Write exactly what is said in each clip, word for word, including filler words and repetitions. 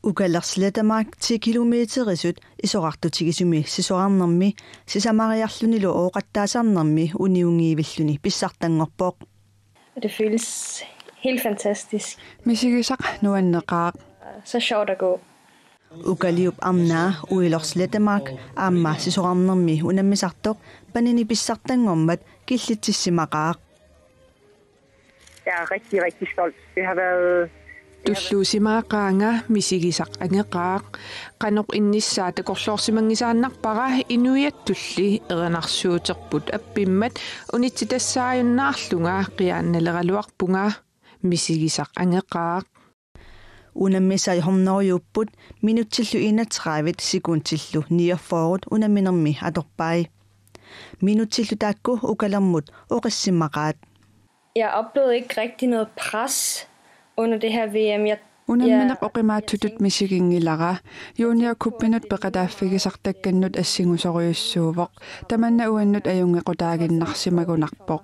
Ukalersilatamak ti kilometerisut isorartutigisumi sisorarnermi sisamariarlunilu ooqattaasarnermi uniunngivilluni pissartanngorpoq. Det føles helt fantastisk. Misigisaq nuanneqaaq. Så sjovt at gå. Ukaliup arnaa Uilersilatamak aamma sisorarnermi unammisartoq panini pissartanngormat killitsissimaqaaq. Jeg er rigtig, rigtig stolt. Det har været Tulluusimaaqaanga, misigisaq angeqaaq. Qanoq innissaa takorloorsimanngisaannarpara inuiattulli erinarsuuterput appimmat unitsitassaajunnaarlunga qiaannaleraluarpunga. Misigisaq angeqaaq. Unammisai hundredejuupput minutsillu enogtredive sekundillu niogfyrre unamminermi atorpai. Minutsillu taakku Ukalermut oqissimaqaat. Jeg oplevede ikke rigtig noget pres under det her V M. Jeg, Unammineq oqimaatsutut misiginngilara. Junior Cupinut peqataaffigisartakkannut assingusorujussuuvoq. Tamanna uannut ajunngequtaaginnarsimagunarpoq.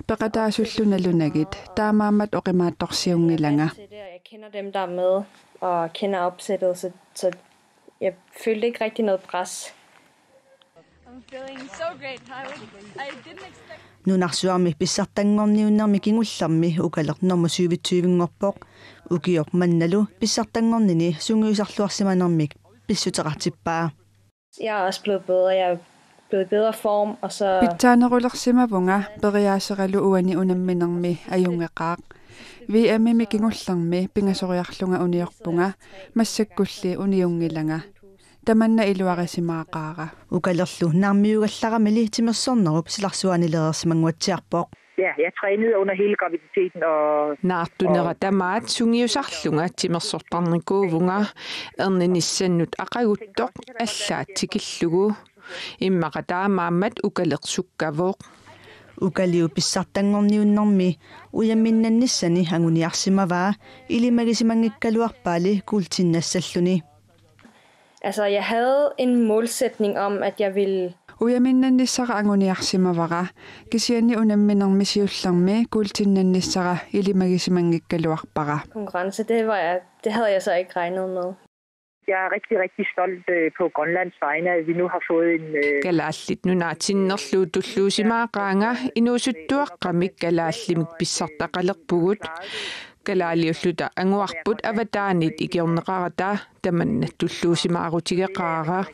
Peqataasullu nalunagit. Taamaammat oqimaatsorsiunngilanga. Jeg kender dem, der er med, og kender opsættet, så, så jeg følte ikke rigtig noget pres. I'm feeling so great. I, would, I didn't expect Nunarsuarmi pissartanngorniunnermi kingullermi Ukaler nummer syvogtyvenngorpoq. Ukioq mannalu pissartanngornini sungiusarluarsimanermik pissuteqartippaa. Jeg er også blevet bedre. Jeg er blevet i bedre form, og så Pitsaanerulersimavunga, periaaseralu uani unamminermi ajunngeqaaq. V M-imi kingullermi pingasoriarlunga uniorpunga, massakkulli uniunngilanga. Tamanna iluarisimaaqaara. Ukalerlu naarmiugallaramili timersornerup silarsuanilereersimannguatsiarpoq. Ja, jeg trænede under hele graviditeten, og Naartunera tamaat sungiusarlunga timersortarnikuuvunga, erninissannut aqaguttoq allaat tikillugu. Immaqa taamaammat Ukaleq sukkavoq. Ukaliup pissartanngorniunnermi ujamminnannissani anguniarsimavaa, ilimagisimanngikkaluarpaali kuultinnassalluni. Altså, jeg havde en målsætning om, at jeg ville Ujamminnannissara anguniarsimavara, kisianni unamminermi siullermi kuultinnannissara ilimagisimanngikkaluarpara. Konkurrence, det, var jeg, det havde jeg så ikke regnet med. Jeg er rigtig, rigtig stolt øh, på Grønlands vegne, at vi nu har fået en... Øh, Kalaallit Nunaat sinnerlugu tulluusimaaqaanga, inuusuttuaqqamik kalaallimik pissartaqalerpugut. Kalaaliulluta anguarput avataanit ikiorneqarata, tamanna tulluusimaarutigeqaara.